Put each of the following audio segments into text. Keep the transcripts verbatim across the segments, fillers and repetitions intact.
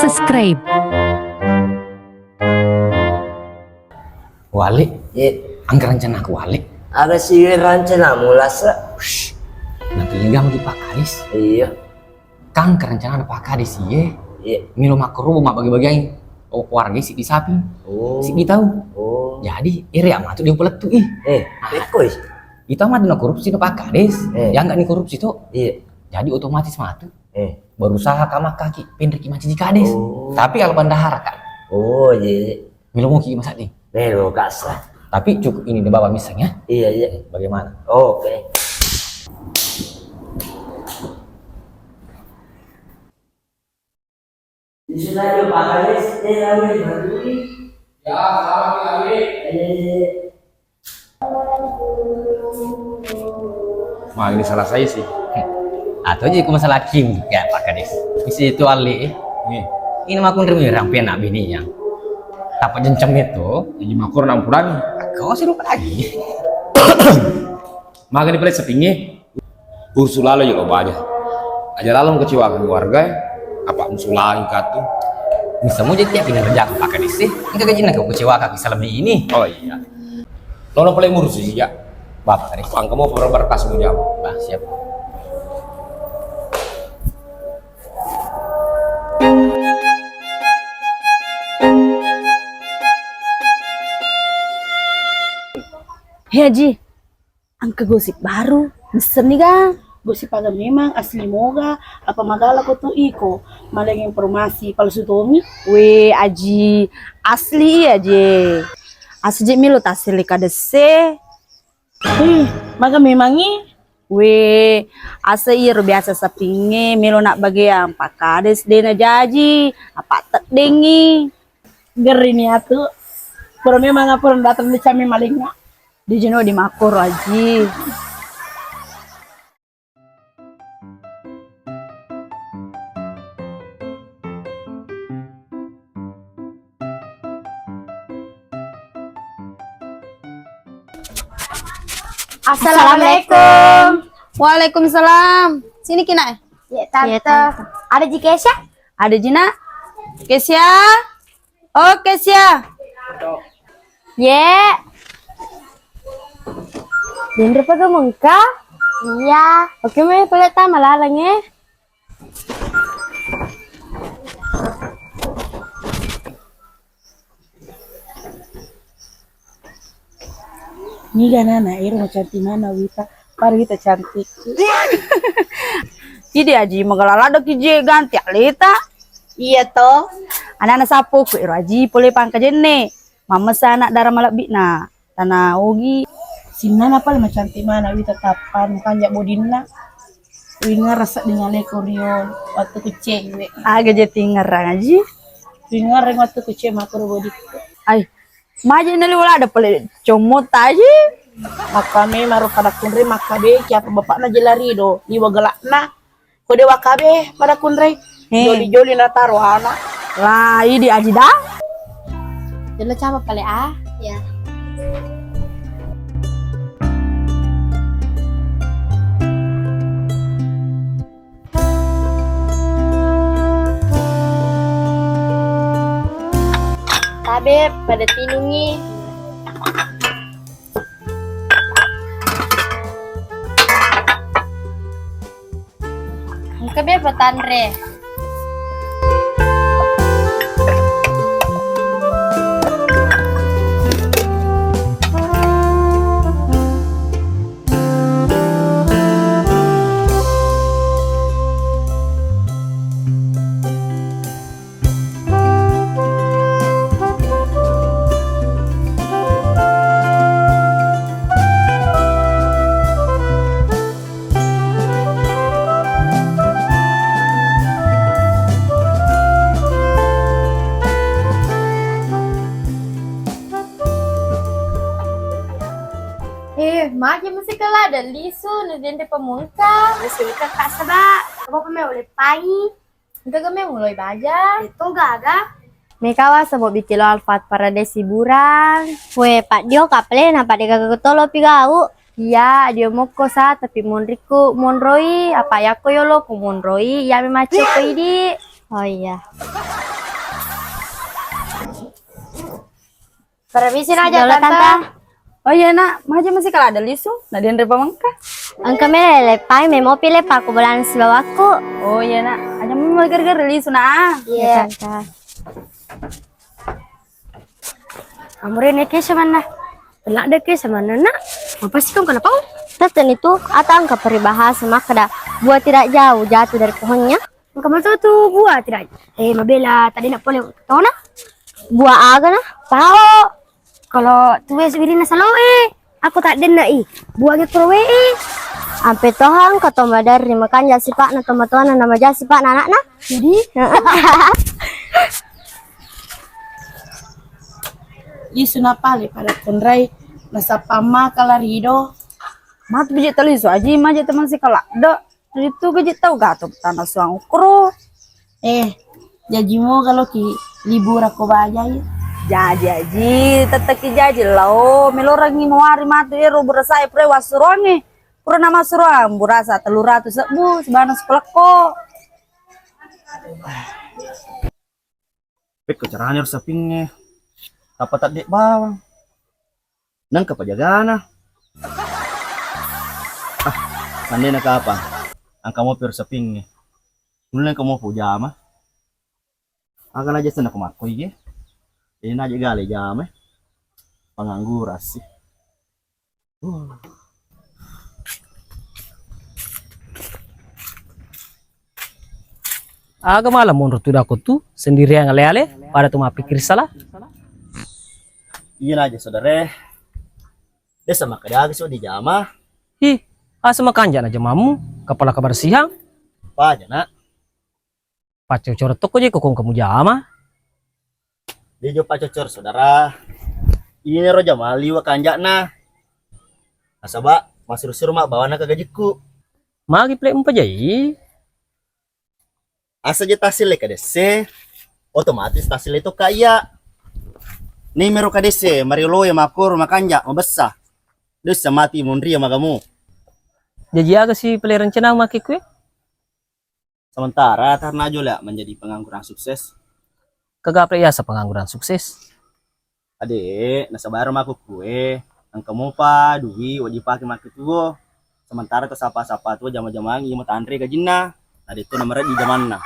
Subscribe. Wale, ye, engka rencana aku, Wale. Ada si rencana mulasa. Nanti lingga lagi Pak Kades. Iya. Kang, engka rencana ada Pak Kades, iye. Iya. Milo makkerobo mabbagi-bagiangi. Oh, keluarga si di sapi. Oh. Si di tahu. Oh. Jadi, ere matu dia pelettu, ih. Eh, ah, itu mah dina korupsi na Pak Kades. Eh. Ya enggak ni korupsi tuh. Iya. Jadi otomatis matu. Eh. Berusaha kamak kaki, pendek ki manci Kades. Oh. Tapi kalau bandahara, Kak. Oh, iya, iya. Melo moki masak nih. Melo, Kak, sah. Tapi cukup ini deh, Bapak, misalnya. Iya, iya. Bagaimana? Oke. Di sini aja, Pak Kades. Eh, lalu di Bandung. Ya, selamat, Pak Kades. Eh. Ma, ini salah saya sih. Atau jadi ku masalah kim, ya, Pak Kades. Isi itu Ali, eh. Nih. Ini makun rimi rampian nak bini yang. Tapa jencem itu. Ini makun enam bulan. Kau sih lupa lagi. Maga ni pale sapingnge. Ursu lalo jolo baja. Aja lalo mengecewakan keluarga, eh. Apa musulangi katu? Bisa muja tiap ini kerja aku pakai di sih. Enggak gaji nak kecewakan bisa lebih ini. Oh iya. Lolo pale murusu sih, ya. Bapak tadi. Aku angka mau berkas mau jam. Bah, siap. Hei, Haji, engka gosip baru. Missenni ga? Gosip aga memang, asli moga, apa magala ko tu iko, maling informasi palsu tomi? We, Aji, asli iya je. Asa je melo taselle kadesse. Eh, maga memangngi? We, asa iyaro biasa sapingnge melo nak bageang Pak Kades de na jaji, apa teddengi. Gerini atu. Pura memang apa datang di cami malingna. Di jeno di makoro, Aji. Assalamualaikum. Waalaikumsalam. Sini ki, Nak. Ya, Tante. Ada ji Kesya? Ada ji, Nak. Kesya? Oke, sia. Ye. Denre pa mengka? Iya. Oke, me pale tama lalang, eh. Niga nana, ero macantik mana Wita? Pada Wita cantik. Idi Aji, magala ladde ki je ganti aleta. Iya to. Anana sapo ku ero Aji pole pangka jenne. Mammesa anak dara malebbi na tana ogi. Sinnana pale macantik mana Wita, tappan kanja bodinna. Wingarasa dengan leko rio waktu kecil. Aga je tingarang Aji. Wingarang waktu kecil makro bodikku. Ai, Maje nali wala ada pale commo taji. Makkame maro pada kunre makkabe kiapa bapakna jela rido iwa galakna. Kode wakabe pada kunre. Eh. Joli-joli nataro anak. Lah, idi Aji da. Jelo capa pale a? Ya. Tabe pada tinungi. Engka be patanre. Eh, magi mesti kala ada lisu, nu jende pemungka. Mesti kak saba, apa pemain oleh pai? Engka ga me muloi baja? Itu gaga. Mekawa sabo bikilo Alfat Paradise hiburan. We, Pak Dio, kaple na pada gaga tolo pi gau. Iya, Dio mokko sa, tapi monriku monroi, apa yakko yolo ku monroi, iya me macco ko idi. Oh iya. Permisi na aja, Tante. Oh iya, Nak, maja masih kala ada lisu, nak dianre pamengka. Engka mele lepai, memopi lepa ku bolana sibawakku. Oh iya, Nak, aja mau gara-gara lisu, Nak. Iya, Tante. Amurene ke samanna. Telak de ke samanna, Nak. Apa sih kau kenapa? Teten itu, atau engka peribahasa makkeda, buah tidak jauh jatuh dari pohonnya. Engka mato tu buah tidak, eh, mabela tadi nak pole tona. Buah aga na? Pao. Kalau tuwe sibirina saloe, aku tak denna i. Buah ge kurowe i. Ampe toha engka to maderri makanja sipakna tomatoana na maja sipakna anakna. Jadi, isu napale pada tenrai nasappa maka larido. Matu biji talisu aji maja teman sikala do. Ritu gaji tau gato tana suang ukro. Eh, jaji mo galo ki libur aku bajai. Jaji aji, tetteki jaji lao. Melorangi mawari matu ero burasa e pre wasuruangi. Pura nama suruang burasa tellu ratu sebbu sebana sekolahko. Pekko caranya harus sapingnge. Tapa tadde bawang. Nengka pajagana. Ah, sandena kapang. Angka mopi ro sapingnge. Nulle ko mopo jama. Aga naja senna ko makko ige. Ini naja gale jama. Pengangguran sih. Uh. Aga malam monro tu dako tu sendirian ale-ale pada tu mappikir sala. Iya naja saudara. Desa makkeda aga so dijama. Hi, asa makanja na jamammu, kepala kebersihan. Paja nak. Paccocoro tokko je ko kong kamu jama. Dia jo paccocor saudara. Ini ro jama liwa kanjakna. Nasaba masiru-siru mak bawana ke gajikku. Magi plek mupajai. Asa je tasil le kadesse, otomatis tasil le to ka iya. Ni mero kadesse mariolo ya makoro makanja mabessa. Dessa mati monri ya magamu. Jaji aga si pele rencana make kue? Sementara tarna jole menjadi pengangguran sukses. Kegapre yasa pengangguran sukses. Ade, nasabaro makkukkue, engka mopa dui wedding pake makketuo. Sementara to sapa-sapa tuo jama-jamangi iya matanre gajinna, na detto namereddi jamanna.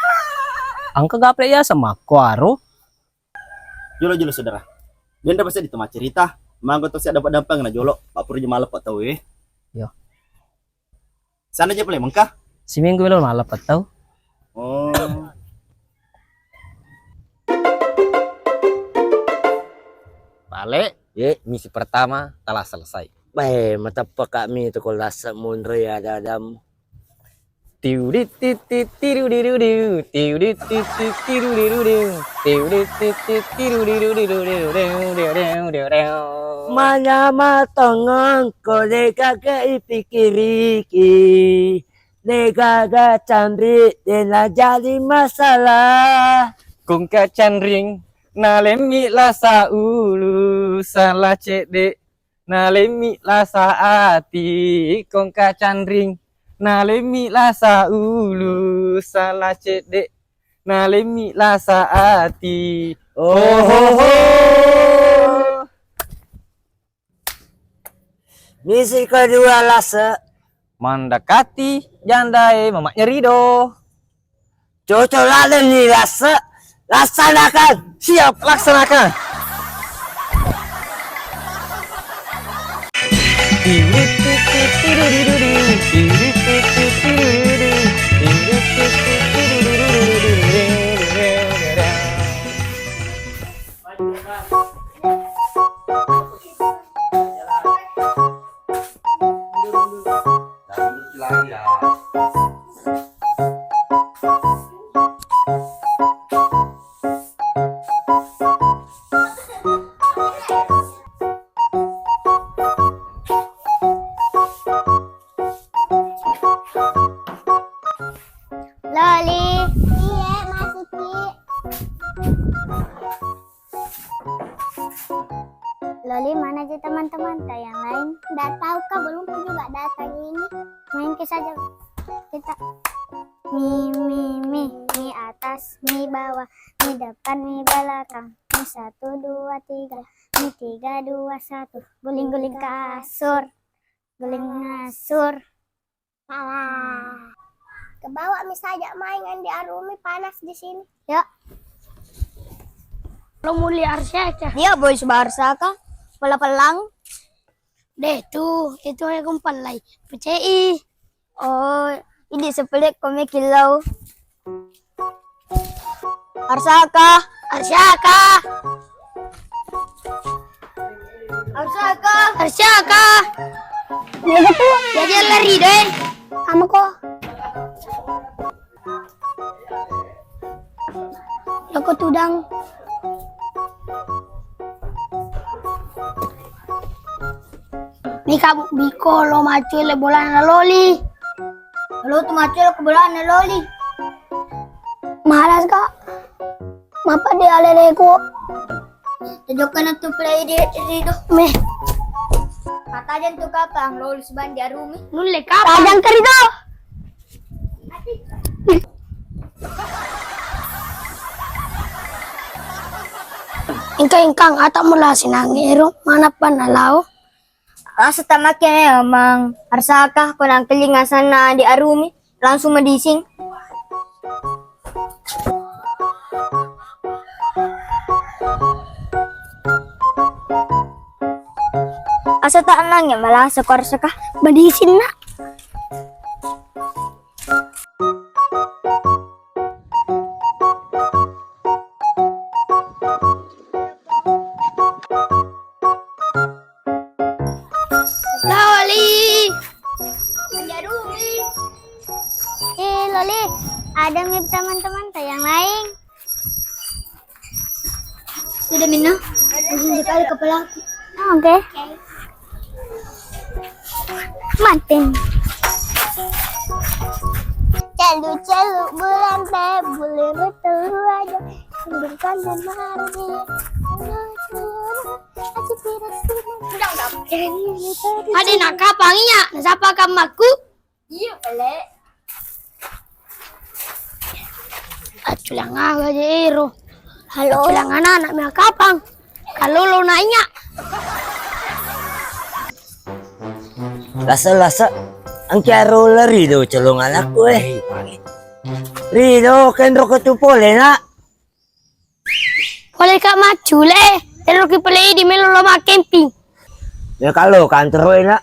Engka gaple yasa makko aro. Jolo-jolo saudara. Denre pasti di tempat cerita. Manggo to siap dapat dampeng na jolo. Pak Purjo maleppa tau e. Yo. Sana je pale mengka? Siminggu melo maleppa tau. Oh. Balik. Ye, misi pertama telah selesai. Weh, mateppe kami tu ko lasa munre ada-adamu. Tiu dit tit tit tiru diru diu, tiu dit tit tit tiru diru diu, tiu dit tit tit tiru diru diru diu, diu, diu, diu, diu, diu, diu. Manyama tongong ko deka ke ipikiriki. Degaga canri dena jadi masalah. Kongka canring nalemmi lasa ulu salah cedde, nalemmi lasa ati. Kongka canring nalemmi lasa ulu salah cedde, nalemmi lasa ati. Ohoho. Misi kedua lase. Mendekati jandae mamaknya rido. Cocok ladeni lase. Laksanakan. Siap, laksanakan. Loli. Iye, masuki. Loli, mana aja teman-teman ta yang lain? Nggak tahu, Kak, belum juga datang ini. Main ke saja kita. Mi, mi, mi, mi atas, mi bawah, mi depan, mi belakang. Ini satu, dua, tiga. Ini tiga, dua, satu. Guling-guling kasur. Guling kasur. Salah. Kebawa mi saja main, Andi Arumi, panas di sini. Ya. Lo muli Arsaka. Dia boy suba Arsaka. Pala pelang. Deh, tu, itu aku pallai. P C I. Oh, ini sepelek kome kilau. Arsaka, Arsaka. Arsaka, Arsaka. Mega tu. Jadi lari deh. Kamu kok. Loko tudang. Ni Kak Biko lo macul bolana loli. Lo tu macul ke bolana loli. Malas, Kak. Mapa dia leleku? Tejokkan tu play di Rido. Meh. Kata jangan tu kapang loli seban di Arumi. Nulle kapang. Tajang ke Rido. Engka-engkang ata mula sinangero, manappa nalao. Rasa tamake memang Arsaka, ko nangkeling asanna di Arumi, langsung medising. Asa tak nang ya malah sekor seka. Medisin nak. Loli. Menjarumi. Eh, Loli, ada mi teman-teman yang lain. Sudah minum? Langsung sekali kepala. Ah, oke. Mati. Celu-celu bulan teh, bulir telu aja. Sembunyikan dan mandi. Ada nak kapang iya, nasapa kamakku? Iya, pale. Acculang aga je ero. Halo. Acculang anak-anak mea kapang. Kalau lo nanya. Lasa, lasa. Angki aro lari do celong anakku eh. Rido kenro ke tu pole nak. Pole ka maccule, terro ki pole di melo lo makkemping. Ya kalau kantoro enak.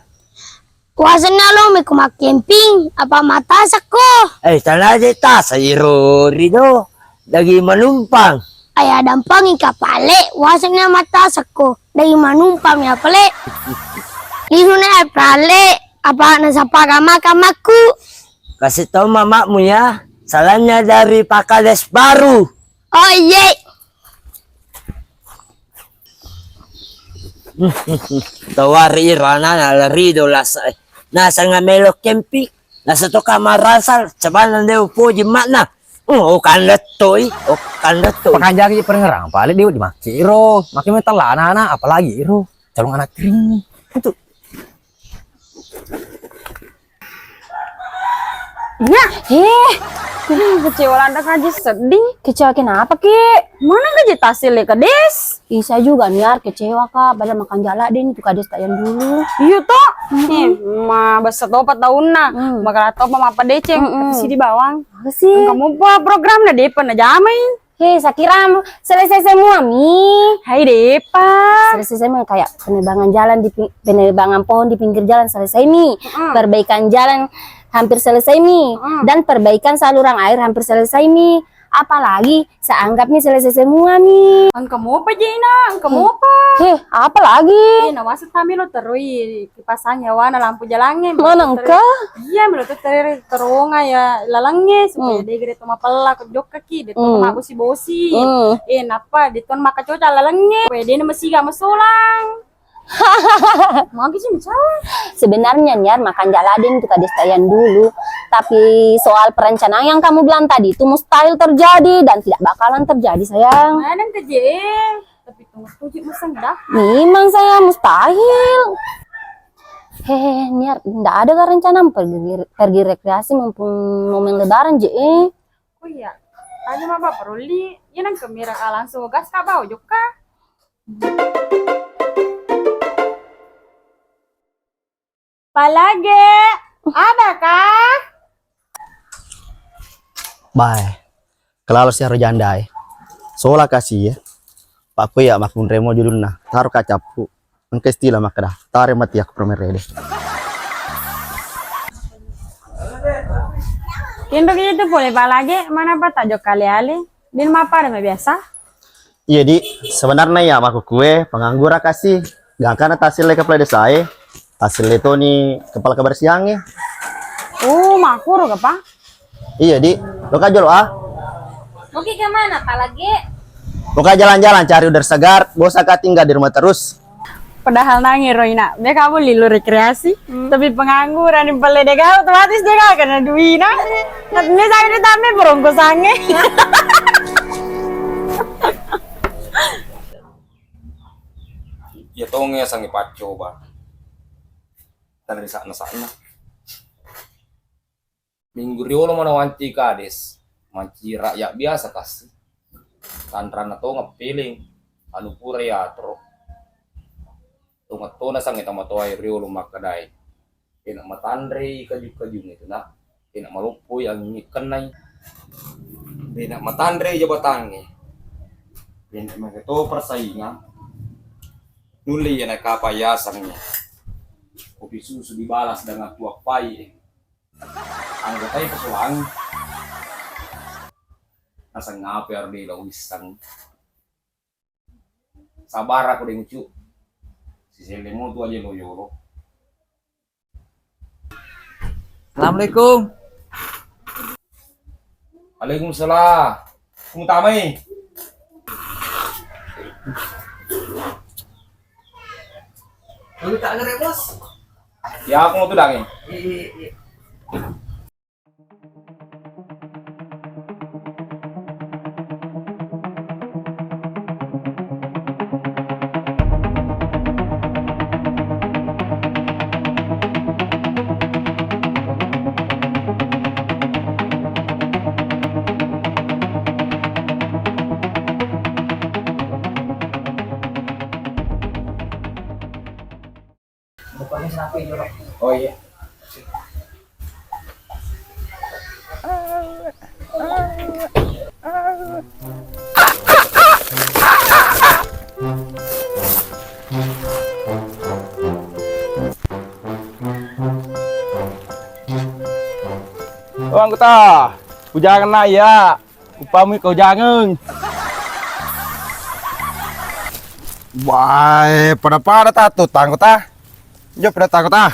Wasenna lo meko makkemping, apa matasakko? Eh, tanaje tasa iro Rido. Dagi manumpang. Aya dampangi kapale, wasenna matasakko. Dagi manumpang ya pale. Lisuna pale, apa nasapa kama kamakku? Kasih tahu mamamu ya, salamnya dari Pak Kades baru. Oh iye. Tawari iro anana lari do lasa. Nasanga melo kempi, nasa to kamarasa, cabana de upoji makna. Oh, kandettoi, oh, kandettoi. Pakanjaki perengerang, pale dia dimakiro, makin metal anana, apalagi iro, calon anak kering. Itu. Iya. Eh, kecewa lantas aja sedih. Kecewa kenapa, Ki? Mana gaji tasil ya, Kades? Ih, saya juga niar kecewa, Kak. Padahal makan jala deh itu Kades tak yang dulu. Iya toh. Hmm. Eh, ma basa topa tahunna. Hmm. Bakal topa mapa deceng, hmm, tapi sidi bawang. Apa sih? Kamu apa program na depan na jamai? He, sakira selesai semua mi. Hai depa. Selesai semua kayak penebangan jalan di ping-, penebangan pohon di pinggir jalan selesai mi. Heeh. Perbaikan jalan hampir selesai mi. Heeh. Dan perbaikan saluran air hampir selesai mi. Apalagi seanggap mi selesai semua mi. Engka mopa je ina, engka mopa. He, apa lagi? Eh, nawasa tami lo teroi. Kipasang yawana lampu jalangnge. Manengka? Iya, melo tu tere teronga ya lalangnge supaya, hmm, degere to mapella ko jokkaki, de to, hmm, mabosi-bosi. Hmm. Eh, nappa de to makacoca lalangnge. Supaya de masiga masolang. Magi sih, Mical? Sebenarnya niar makan jala deh itu Kades yang dulu, tapi soal perencanaan yang kamu bilang tadi itu mustahil terjadi dan tidak bakalan terjadi, sayang. Mana kerja? Tapi tunggu tujuh meseng dah. Memang saya mustahil. Hehe, niar, ndak ada gak rencana pergi, pergi rekreasi mumpung momen lebaran je, eh? Oh iya. Tanya mama parolli, iya nang kemira ka langsung gas ka bau jokka. Palage, ada kah? Bae, kelalo siaro jandae. Sola kasi ya. Pakku ya makkunremo judulna. Taro kacappu. Engka istilah makkeda, tare mati aku promerede. Tinro gitu pole palage, mana apa tajo kale-ale. Din mappada ma biasa? Iya, Di. Sebenarnya ya, makkukue pengangguran kasi. Gangkana tasille kepala desae, tasille toni kepala kebersihangnge. Oh, makkuro ka, Pa? Iya, Di. Loka jolo, ah. Oke, ke mana, Palage? Loka jalan-jalan cari udara segar, bosan ka tinggal di rumah terus. Padahal nangi roina, beka bolli lo rekreasi, tapi pengangguran yang pelle dega otomatis dega kena duina. Tapi misalnya ditambah perongkosange. Iya tonge sangi paccoba. Tadi sana-sana. Minggu riolo mana wanci kades, manci rakyat biasa kasi. Tanranna tonga peleng, anu pura yatro. Tonga tona sange tamatoa riolo makkedai. Pena matanrei kaju-kajunge tu na, pena maloppoi angingngekennai, pena matanrei jabatangnge, pena maketo persaingan. Nulle iya nakapa yasengnge. Kopi susu dibalas dengan tuak pai. Anggotai pesolangi. Naseng apa aro de lo wisseng. Sabar aku deng cu. Siselle mo tu aja lo yolo. Assalamualaikum. Waalaikumsalam. Mutamai. Dulu tak gere, Bos. Ya, aku mau tudangi. Iya, iya, iya. Oh iya. Oh, anggota, pujangenna iya. Upami kau jangeng. Wae, pada-pada ta tu tangko ta. Jo pada tangko ta.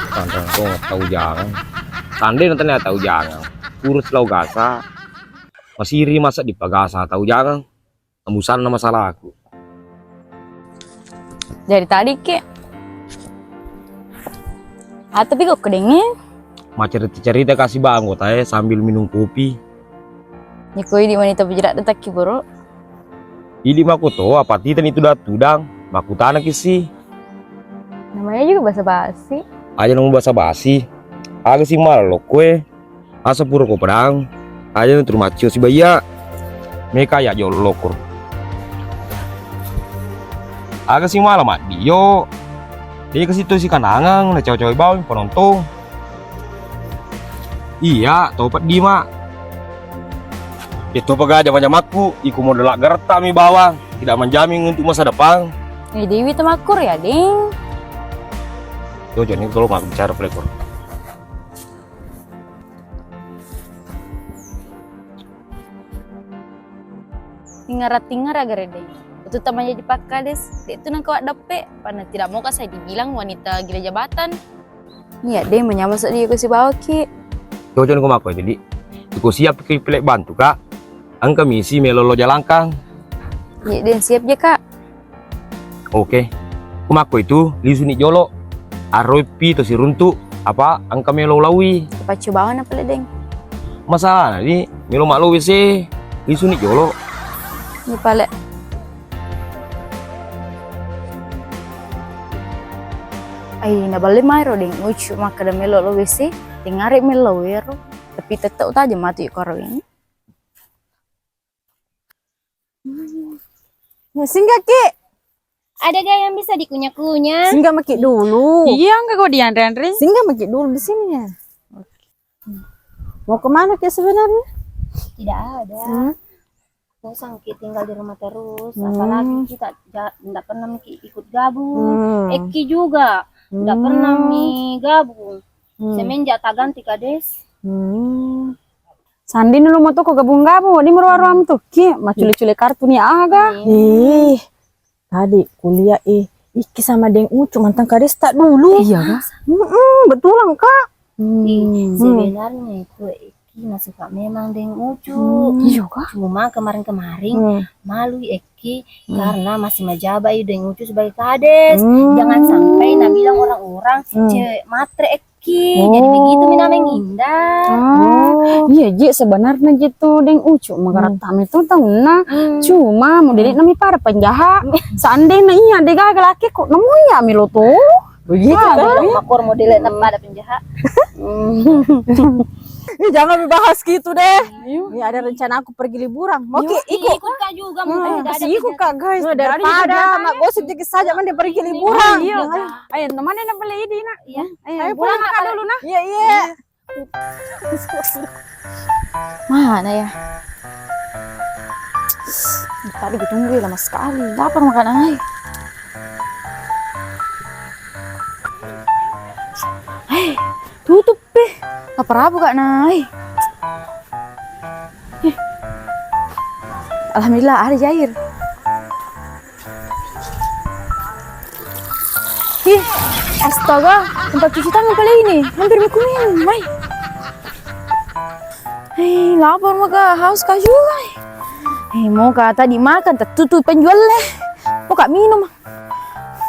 Tangko tau jangeng. Tande nonton ya tau jangeng. Urus lau gasa. Masiri masa dipagasa tau jangeng. Tembusanna masalahku. Dari tadi ke. Atau pi kok kedengi? Macerita-cerita kasih bang kota eh sambil minum kopi. Niko ini wanita berjerak detak ki bro. Idi mako to apa tita ni tudang-tudang makutana kisi. Namanya juga basa-basi. Aja nemu basa-basi. Aga sih malah lo kue. Asa pura ko pedang, aja na turu maccio sibaiya. Meka ya jolo lokor. Aga si mala maddio. Deka si to si kanangang na cawa-cawa bawang penonton. Iya, to peddi ma. Itu pega jama-jamakku, iku modal garetta mi bawang, tidak menjamin untuk masa depan. Eh, Dewi temakkur ya, Ding. Yo, jadi kalau mau bicara pelekor. Tingara-tingara gare deng. Itu temannya di Pak Kades, dek tu nengko dappe, pana tidak mau kasih dibilang wanita gila jabatan. Iya deh, menyamar sedih ke si bawa ki. Cocok ko mako jadi. Iko siap ki pelek bantu kak. Engka misi melolo jalangkang. Iya deh, siap ya kak. Oke. Ku makko itu, lisuni jolo. Aroi pi to siruntu, apa engka melo ulaui. Paccu bawang apa ledeng? Masalahna ni melo malo W C, lisuni jolo. Ni pale. Ai na balle mai ro deng ucu makkeda melo lo W C, tengare melo wero. Tapi tetap taja matu iko ro ini. Singgaki. Ada gak yang bisa dikunyah-kunyah? Singgah maki dulu. Iya, enggak kok dianre-anre. Singgah maki dulu di sini ya. Mau kemana ki sebenarnya? Tidak ada. Hmm? Bosan ki tinggal di rumah terus. Hmm. Apalagi kita ja-, ndak pernah maki ikut gabung. Hmm. Eki juga ndak pernah mi gabung. Hmm. Semenjak taganti kades. Hmm. Sandini lo motoko gabung-gabung, wedding meruwa-ruwa mutu ki, maccule-cule kartu ni aga. Iya. Ih, tadi kuliah, eh, Iki sama Deng Ucu mantang kadesta dulu. Iya kah? Mm-mm, betulan kak. Hmm. Ih, sebenarnya itu Eki nasuka memang Deng Ucu. Hmm. Iya kah? Cuma kemarin-kemarin malu Eki karena masih majaba i Deng Ucu sebagai kades. Hmm. Jangan sampai nabilang orang-orang cewek matre Eki. Jadi begitu mi nameng Indah. Ah, iya ji sebenarnya gitu Deng Ucu magarattame tu taunna. Hmm. Cuma modelna mi pada penjaha. Seandainya iya de gaga laki kok nemu iya mi lo tu. Begitu kan? Makor modelna pada penjaha. Hmm. Ih, jangan dibahas gitu deh. Iya. Ini ada rencana aku pergi liburan. Mau ki ikut? Ikut kak juga, mumpung tidak ada kerjaan. Ikut kak guys. Daripada mak gosip dikit saja mending pergi liburan. Iya. Ayo, teman yang beli ini nak. Iya. Ayo, pulang kak dulu nah. Iya, iya. Mana ya? Tadi kutunggu ya lama sekali. Lapar makanan ai. Hei, tutup. Peh, lapar apa kak nai? Ih. Alhamdulillah ada jair. Ih, astaga, tempat cuci tangan pale ini. Hampir mi kuminum, mai. Hei, lapar maka, haus kak juga. Eh, mau kak tadi makan, tertutup penjualnya. Mau kak minum.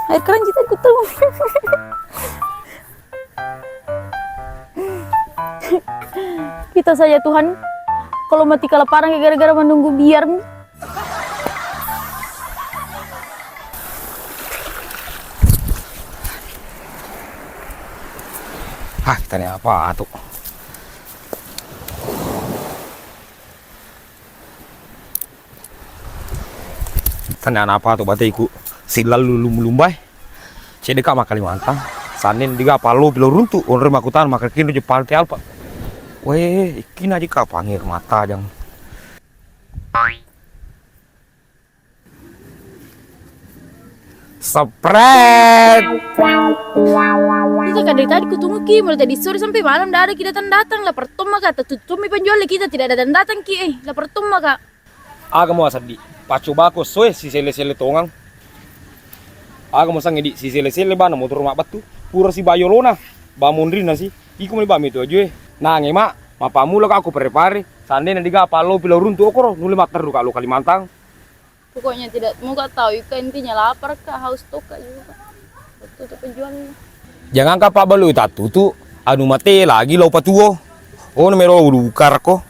Air keranji tadi kutuang. Kita saja Tuhan, kalau mati kelaparan gara-gara menunggu biar. Hah, tanya apa tuh? Tanya apa tuh bateku? Silalu lumba-lumbai. Cedde ka maka Kalimantan. Sanin diga pallo pilo runtu. Onre makutana maka kinro je palte alpa. Weh, ikkina je ka pangir mata jang. Sepret. Kita kan dari tadi kutunggu ki, mulai tadi sore sampai malam tidak ada ki datang-datang. Lapar tomma ka, tertutup mi penjual kita tidak datang-datang ki. Eh, lapar tomma ka. Aga mua seddi, paccobako essoe siselle-selle tongang. Aga mua sangnge di siselle-selle bana motoro mabbettu, pura si ba yolona, ba monrinna si, iko mani ba metu ajue. Nange ma, mappammula ka ko pare-pare, sandena diga pallopi lao runtu okoro, nulle matteru ka lo Kalimantan. Pokoknya tidak mau ka tau ika, intinya lapar ka, haus to ka juga. Tutup penjualnya. Jangankan pabbalu tattutu, anu mate lagi lao patuo. Oh, namero duka rakko.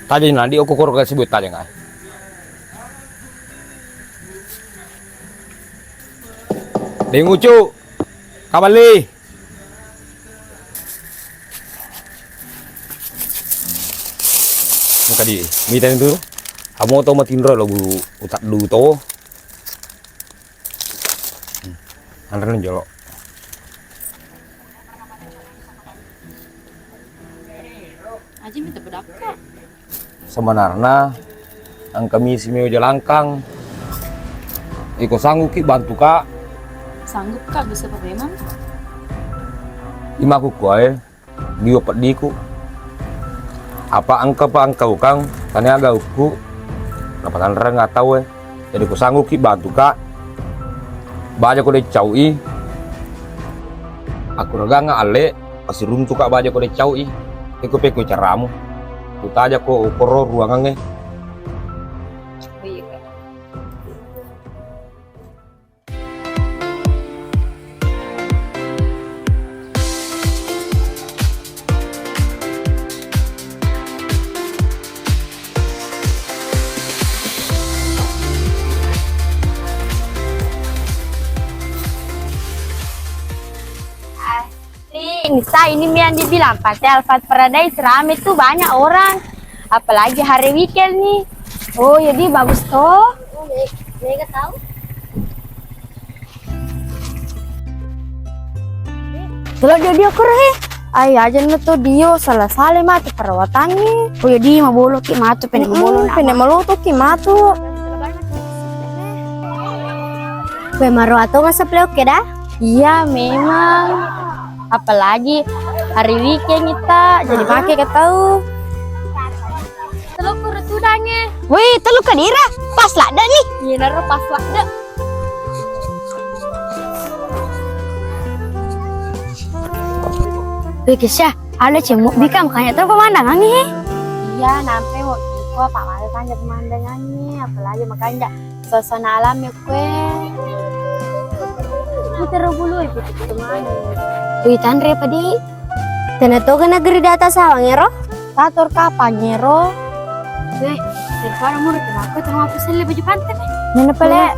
Tajeng nadi okko koro kasi buat tajeng ai. Deng Ucu, kaballi. Engka di mita itu. Amo to matinro lo bu utak du to. Hmm. Anre jolo. Aji mita pedakka. Sebenarna engka misi meo jalangkang. Iko sanggup ki bantu ka? Sanggup ka, bisa pa memang. Imaku kuae, dio peddiku. Apa engka pa engka ukang, tania gaukku. Napatanreng atau e. Jadi ku sanggup ki bantu ka. Baja ko decau i. Aku regang ale. Pasiruntuka baja ko decau i, eko peko caramu. Kutaja ko okoro ruangangnge. Nih, Nisa, ini mi yang dibilang Patte Alphard Paradise, rame tuh, banyak orang. Apalagi hari weekend nih. Oh, jadi bagus toh. Oh, me-, mega tahu. Telo dio dio koro he. Ai aja na to dio sala-sala matu perawatannya. Oh, jadi mabolo ki matu pene mabolo na. Pene maloto ki matu. Kue maro atau masa pleo ke dah? Iya, memang. Apalagi hari weekend kita jadi pakai ke tahu. Telo koro tudange. Wih, telo kedira. Pas ladde nih. Iya, naro pas ladde. Wih, Kesha, ada cemuk bika makanya tuh pemandangan nih. Iya, nampe wo iko apa malah kan pemandangannya, apalagi makanya suasana alam ya kue. Putar bulu ya putar mana. Wih, tanre apa di? Tena toga negeri data sawang ero? Tator kapang ero? Weh, daripada murah aku tengah aku seli baju pantai. Mana pale?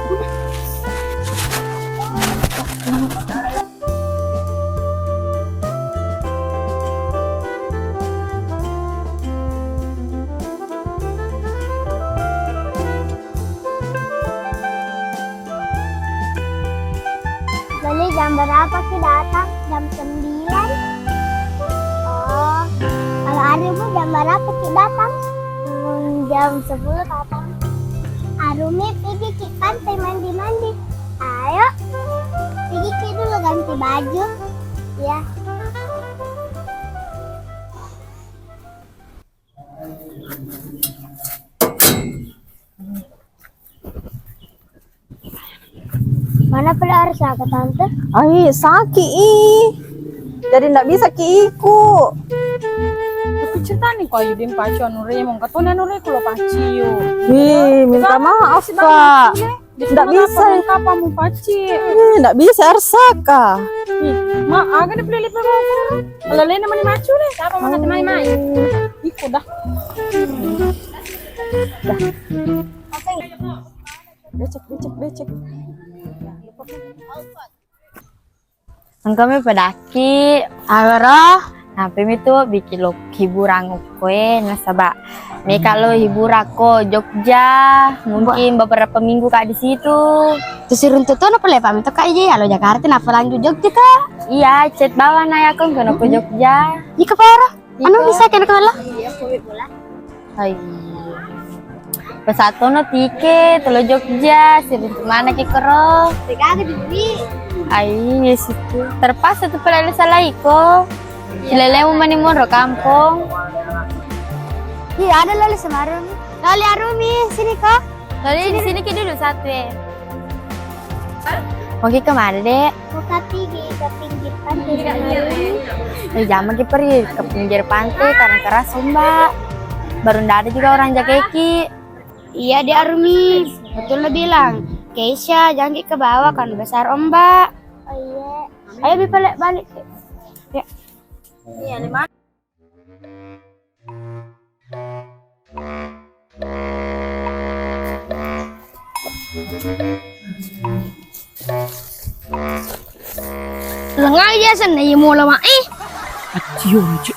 Loli, jam berapa ki datang? Jam sembilan. Oh, kalau Arumi jam berapa ki datang? Hmm, jam sepuluh datang. Arumi, pergi ki pantai mandi-mandi. Ayo, pergi ki dulu ganti baju. Ya. Mana pale Arsaka, Tante? Ai, saki i. Jadi ndak bisa ki iku. Tapi ceritani ko ayu ding pacu anu remong, katone anu reko lo paciu. Ih, minta maaf, Kak. Ndak bisa. Kapamu paci. Ih, ndak bisa Arsaka. Ih, ma, aga ni pele-pele. Kalau lena mani macu le. Siapa mau kata mai-mai? Iko dah. Becek, becek, becek. Engka mi pedaki, awero, nampe mi tu bikin lo hiburan okkoe, nasaba meka lo hiburan ko Jogja, mungkin beberapa minggu ka di situ. Terus siruntu tu napa lepa mi tu ka ije, alo Jakarta, napa lanjut Jogja ka? Iya, chat bawah na ya ko, kono ko Jogja. Iko paro? Anu bisa kena kala? Hai. Pesatono tiket, telo Jogja, siruntu mana ki koro? Pegang di. Ai, iya situ. Terpaksa tu pale salai ko. Silelemu mani monro kampong. Iya, ada lali sama Arumi. Lali Arumi, sini ko. Lali di sini ki dulu satu e. Mau ki kemana, Dek? Mau ka pigi ke pinggir pantai sama Arumi. Eh, jangan ki pergi ke pinggir pantai karena keras ombak. Baru ndak ada juga orang jagaiki. Iya, Dek Arumi. Betul lo bilang. Keisha, jangan ki ke bawah kan besar ombak. Oh, iya. Ayo, bi balik, balik. Ya. Iya, lima. Lenga iya senna iya mola, Mak. Eh. Accio, Cuk.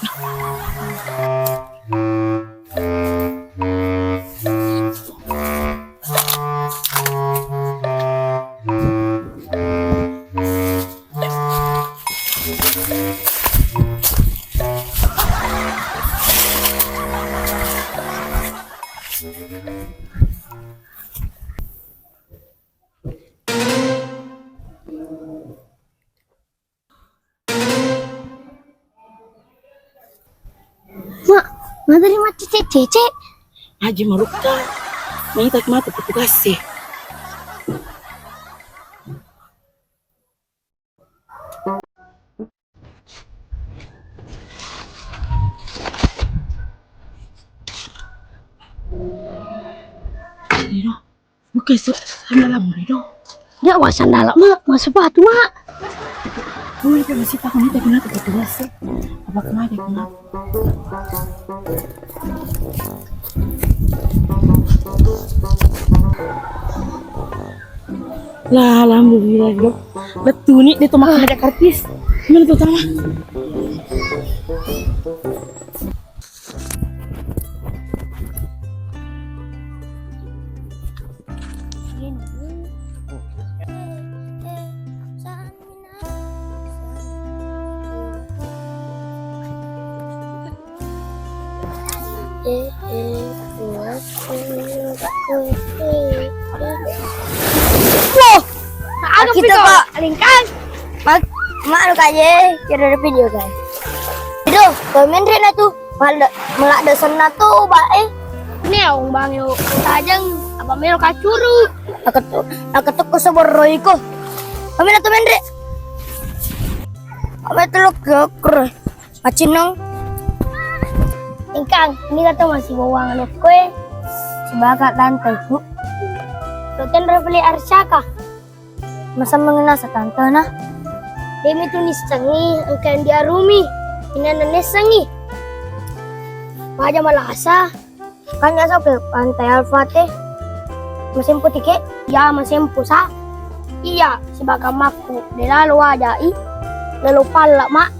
Mak, madari mati cece. Aji marukka. Maita mata petugas e. Ino, bukan se-, sandalamu, Ino. Dia wa sandala, Mak, wa sepatu, Mak. Oh, itu masih takut, itu kenapa, itu biasa. Apa kemana, kenapa? Lah, alhamdulillah, Dok. Lettu ni dia tu makan ada kartis. Mana tu tanah? Wah, ada kita, Pak. Lingkang. Mak, mak lu kaje, kira ada video kan. Itu, komen rena tuh. Malah, malah ada senna tuh, Pak, eh. Ini aung bang yo tajang, apa melo kacuru. Aku tuh, aku tuh keseborroiko. Komen tuh, men, Rek. Apa itu lu keker? Macinong. Ingkang, ini kata masih bawang lo kue. Sebagai tante, Bu. Roten Rafli Arsaka. Masa mengenasa tante nah? Demi tunis cengi, engkau yang diarumi. Ini anak nesengi. Maja malasa. Kan ya sampai pantai Alfate. Mesin putih ke? Ya, mesin pusa. Iya, sebagai makku. Dia lalu aja, i. Lalu palak, Mak.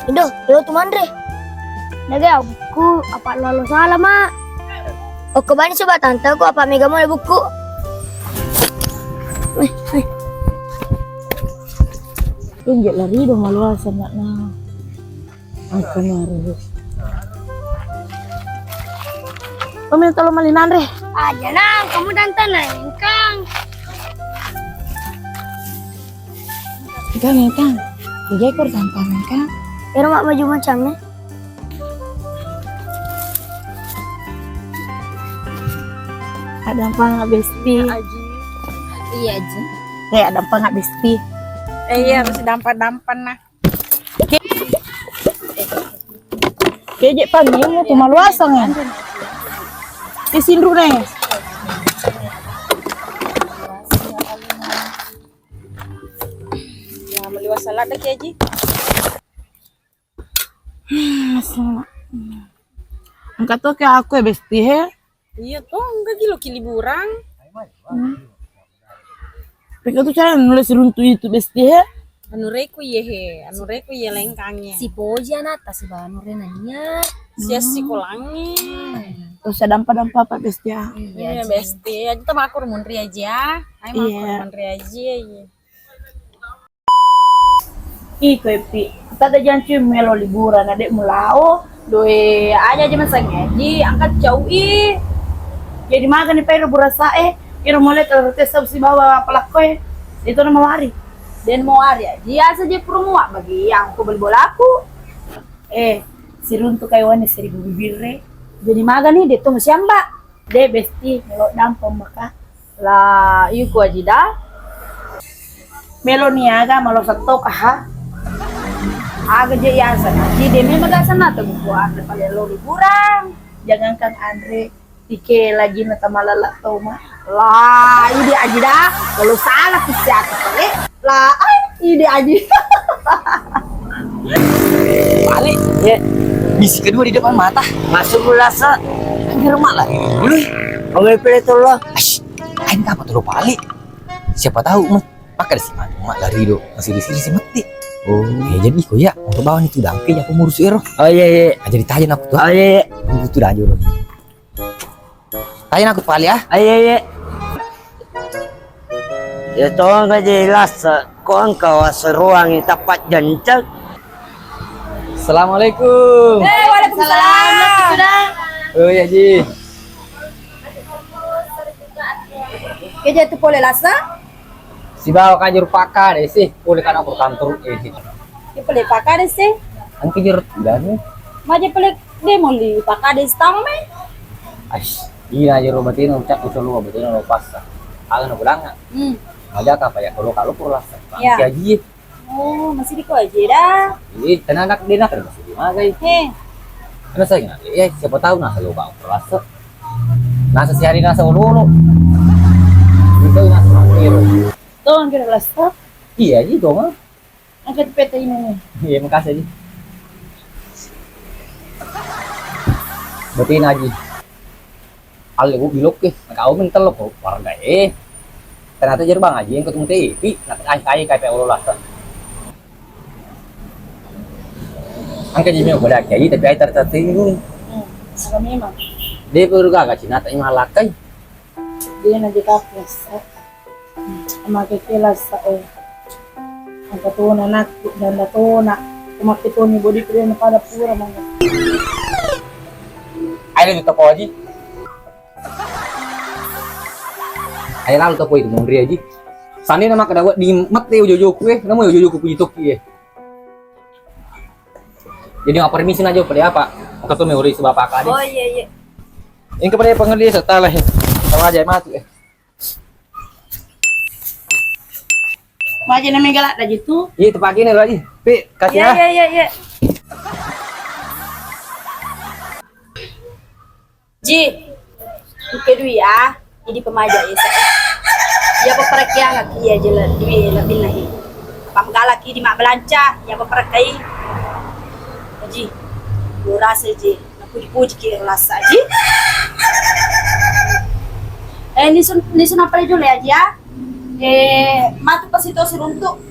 Indo, lo tu manre. Naga buku apa lalu salah, Mak? Oke, bani coba tante, aku apa mega mau buku? Injek lari dong, malu asal nak nah. Aku maru. Kami tolong malinan re. Aja nang, kamu tante nengkang. Engkang, engkang. Tiga ekor tantang, engkang. Ero mak baju macamnya. Ada apa nggak besti? Aji. Iya, Ji. Eh, ada apa nggak besti? Eh, iya, harus dampan-dampan nah. Kejek panggimu tu maluasang ya. Di sindru ne. Nah, meliwasa ladde ki, Aji. Hmm, masih enak. Engka to ke aku ya, besti he. Iya to, engka gilo ki liburan. Hmm. Pekka tu cara nulis runtu itu, besti he. Anu reku iye he, anu reku iye lengkang iye. Si poji anata si banu renanya. Sia sikolangi. Terus ada dampa-dampa apa, besti ya? Iya, Ji. Besti. Aja tamakur munri aja. Ayo makur munri aja, iya. Iko epi, tata jancu melo liburan, adek mulao, doe aja aja masang ngaji, angkat cau i. Jadi maga ni pairo burasa e, iro mole tertes sibawa palakko e, itu nama wari. Den mau wari aja, asa je purumua bagi yang aku beli bolaku. Eh, siruntu kaiwane seribu bibirre. Jadi maga ni, de to masiamba. De besti, melo dampa maka. La, iku aji da. Melo ni aga, malo setto kaha. Aga je iasa na. Ji de memang gak sana tuh buku ada pada lo liburan. Jangankan Andre, tike lagi na tamalala toma. La, ide aji da. Kalau salah pasti aku kale. La, ai, ide aji. Balik. Ya. Misi kedua di depan mata. Masuk dulu, Lasa. Kan di rumah lah. Boleh. Oke, pilih tuh lo. Ash, aing apa tuh lo balik? Siapa tahu, Mat. Maka di sini, Mat, lari do. Masih di sini si Mati. Oh. Ya, jadi kok ya, untuk bawa nih tuh dangke ya, aku ngurus ero. Oh, iya, iya. Ah, jadi tanya aku tuh. Oh, iya, iya. Itu tuh dah, Joro. Tanya aku pale, ah. Aye, aye. Ya, tonga je Lasa, ko engka waseroangi tappa jancang. Assalamualaikum. Eh, waalaikumsalam. Oh, iya, Ji. Keja tu pole Lasa? Sibawa kajur pakade sih, pole kana ko kantor eh. Ki pole pakade sih. Angki jur ganu. Maje pole demo li pakade stang me. As, ina jur batena ucap ucap lu batena lo passa. Ala na bulanga. Hmm. Maja ka paya kalau kalau pur Lasa. Iya. Angki aji. Oh, masih di ko aja dah. Ih, tenang nak dia nak masih di magai. Heh. Karena saya nggak, ya siapa tahu nah kalau bau pur Lasa. Nasa sehari nasa olo-olo. Itu nasa mampir. Tolong kira Lasa. Iya, gitu mah. Angkat peta ini nih. Iya, makasih, Ji. Berarti Naji. Alle ku bilok ke, nakau mentel ko warga eh. Ternyata jer Bang Aji yang ketemu T V, nak kai kai kai pe olo Lasa. Angkat jadi mau pada kiai tapi ai tertersinggung. Hmm, apa memang? Dia perlu gak Cina tak malakai. Dena je kaku lasa. Make ke lasa, eh. Angka tona nakku, janda tona. Make toni bodi pre na pada pura mana. Ayo tu toko aji. Ayo lalu toko itu munri aji. Sani nama kada di mate ujo-ujoku, eh. Nama ujo-ujoku puji toki, eh. Jadi, mau permisi aja pada apa? Engka tu meuri sebab apa, Kak, deh? Oh, iya, iya. Engka pada pengerti setala, eh. Sama aja mati, eh. Maja na mega ladda ji tu. Iya, tepake ni lagi. Pi, kasih. Iya, ah, iya, iya, iya. Ji, engka dui, ah, idi pemaja esa. Iya, paparakkiangaki iya je le-, dui lebih nahi. Pamgalaki di mabbelanca, iya paparakkai. Ji, lu rasa ji. Napuji-puji ki lasa ji. Eh, lisu, lisu nappa le jolo ya, Ji, ya. Eh, matu pasi to siruntu.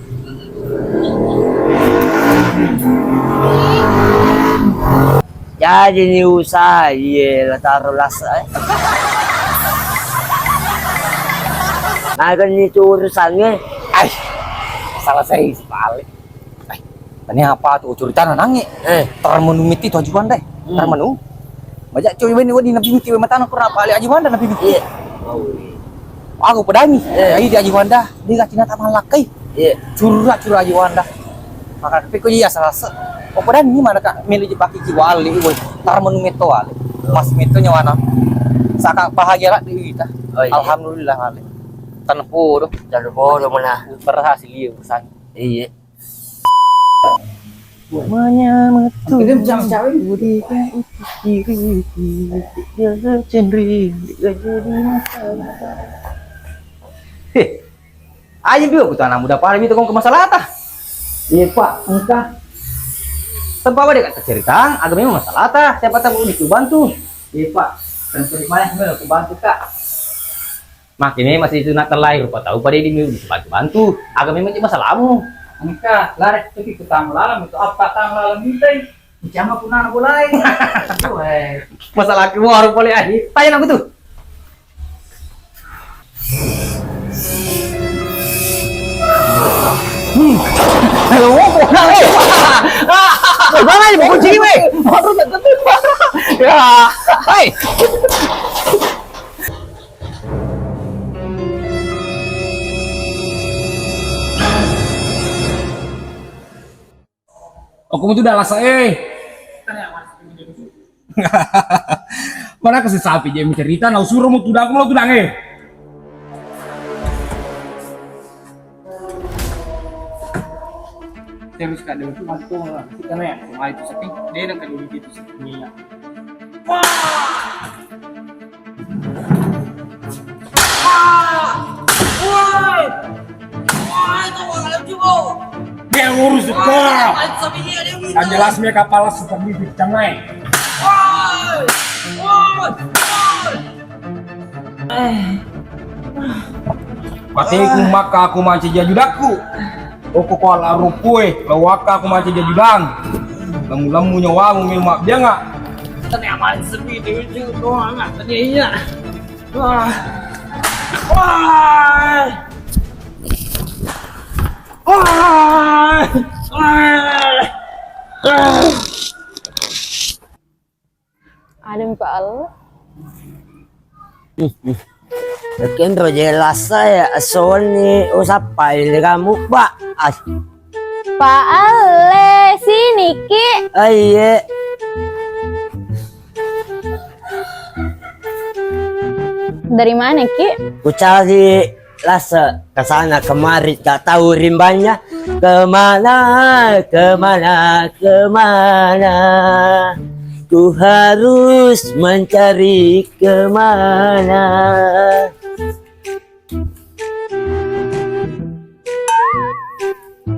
Jadi ni usaha, iye, la taro lasa, eh. Makan ni tu urusannya. Ai, salah saya isi balik. Ai, tania apa tu ceritana nange? Eh. Termenu miti tu Aji Wanda, eh. Hmm. Termenu. Baja coy weni wedi nabi miti we matana kura apa ale Aji Wanda nabi miti. Iya. Oh, iya. Aku pedangi. Eh. Ai di Aji Wanda, di gati nata malakai. Iya. Curra-curra Aji Wanda. Maka tapi ko iya salasa. Ko pedangi mana kak meli jepaki jiwali we. Termenu meto ale. Mas meto nyawana. Saka bahagia lah di kita. Oh, iya. Alhamdulillah ale. Tanah bodoh. Tanah bodoh mana? Berhasil iya urusan. Iya. Manya metu. Oke, dia macam-macam ini. Budi kan itu kiri, itu dia cendri, dia jadi masalah. Heh, aja dulu aku tanah muda pada itu kau ke masalah ta. Iya, Pak, engka. Tempat apa dia kata cerita, agak memang masalah ta. Siapa tahu bisa bantu. Iya, Pak. Dan terima kasih, aku bantu, Kak. Makanya masih itu nak terlahir rupa tahu pada ini bantu-bantu. Agak memang cuma salahmu. Engka, lari tapi kutang lalam itu apa tang lalam itu? Jama punana bolai. Weh. Masalah keluar boleh ah. Tanya aku tuh. Hmm. Halo, nah, eh. Bagaimana ibu kunci, weh? Ya, hai. Aku mau tuh udah lasa, eh. Mana kasih sapi je mencerita, nau suruh mau tudang, mau tudang, eh. Terus kak, dia tuh mati tuh, kita nih, cuma itu sapi, dia yang kayak gitu sapi minyak. Wah! Wah! Woi! Wah, itu orang lagi, Bo. Dia ngurus itu. Wah, main sapi dia, dia minta. Yang jelas dia kapal seperti itu, cengai. Woi! Woi! Woi! Matiku maka aku mancaji ajudakku. Oko ko ala rupue, lawaka aku mancaji ajudang. Lemmu-lemmu nyawamu melu mabbianga. Tania maling sepi di ujung doang, tania iya. Wah. Wah. Wah. Wah. Ada mi Pak Allah. Kenro jelas saya soalnya usappai kamu Pak. As. Pak Ale, sini ki. Aiye. Dari mana ki? Ku cari lasa kesana kemari tak tahu rimbanya kemana, kemana, kemana. Ku harus mencari kemana.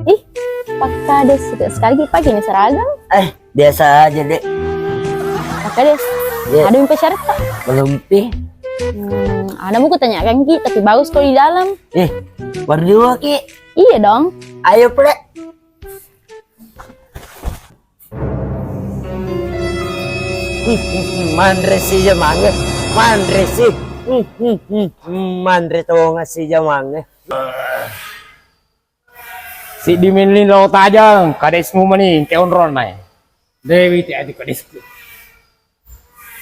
Ih, pakkades sekali pagi ini seragam. Eh, biasa aja dek. Pakkades. Iya. Ada yang pacar tak? Belum pi. Hmm, ada buku tanyakan ki, tapi bagus kok di dalam. Eh, berdua ki. Iya dong. Ayo pre. Manre si je mange, manre si. Hmm, hmm, hmm, hmm, manre tonga si jamangnge. Siddi meni lao tajang, kadesmu meni, engka onronna e. Dewi te adi kadesku.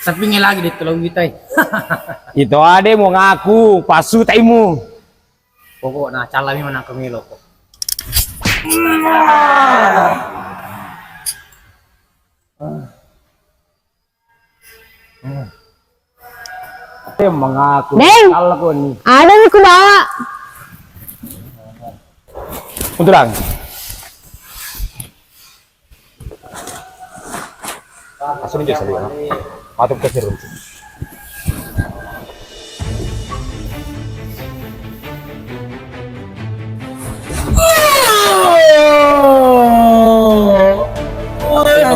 Sapingnge lagi de' tolo witai. Itu ade mau ngaku, pasu taimu. Pokokna, callami manang ko melo ko. Te mangaku. Deng. Salah ko ni. Ada ni kula. Unturang. Asli biasa dia. Atau ke serum.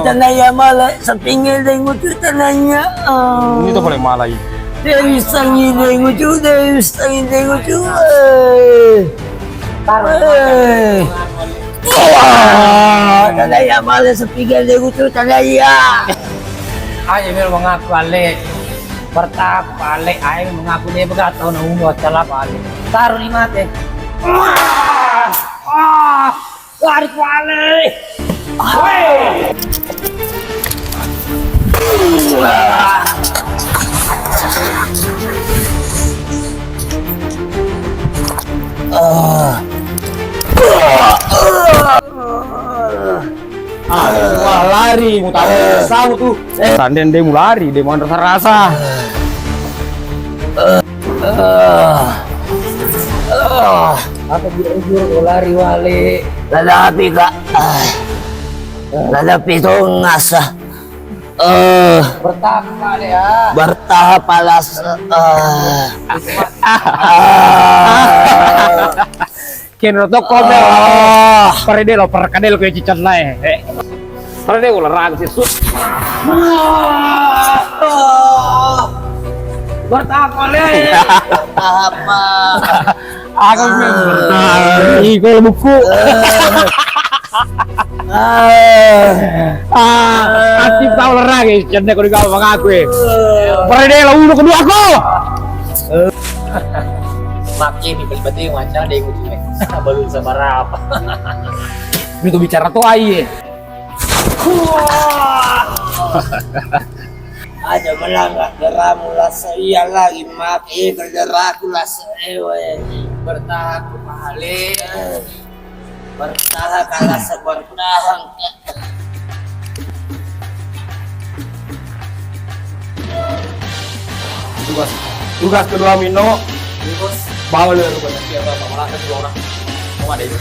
Tanaya mala sapingnge deng ucu tanaya. Ini tuh boleh malai. Dewi sangi deng ucu, Dewi sangi deng ucu. Eh. Eh. Wah, tanaya mala sapingnge deng ucu tanaya. Ayo melo mangaku ale. Bertaku ale, ayo mangaku de' begatau na uno acala ale. Taruh di mate. Wah. Wah. Lari ku ale. Weh. Ah. Wah, lari, mutama samu tu. Sandeng de' mulari, de' manrasa-rasa. Apa buru-buru lari wale? Ladapi, Kak. Ladapi tongas. Eh, bertahap, Pak, ya. Bertahap alas. Eh. Kenro tokko, Bel. Ah. Parede lo, perkadel ko cicanna e. Eh. Parede ularang si su. Bertahap, Pak. Bertahap, Pak. Aku memang bertahap. Ih, kalau buku. Ah, aktif tau lerang, eh. Cendek udah gampang aku, eh. Parede lo, udah kedua aku. Makke mi pelibati wawancara deh, gue cuma belum sabar apa. Itu bicara tuh ai, eh. Aja melanggar deramu lasa iya lagi, makke deraku lasa ewe. Bertahan ku pale. Bertahan, kalah sebertahan. Tugas, tugas kedua Mino. Bawa lu, lu banyak siapa, sama rasa dua orang. Mau ada itu.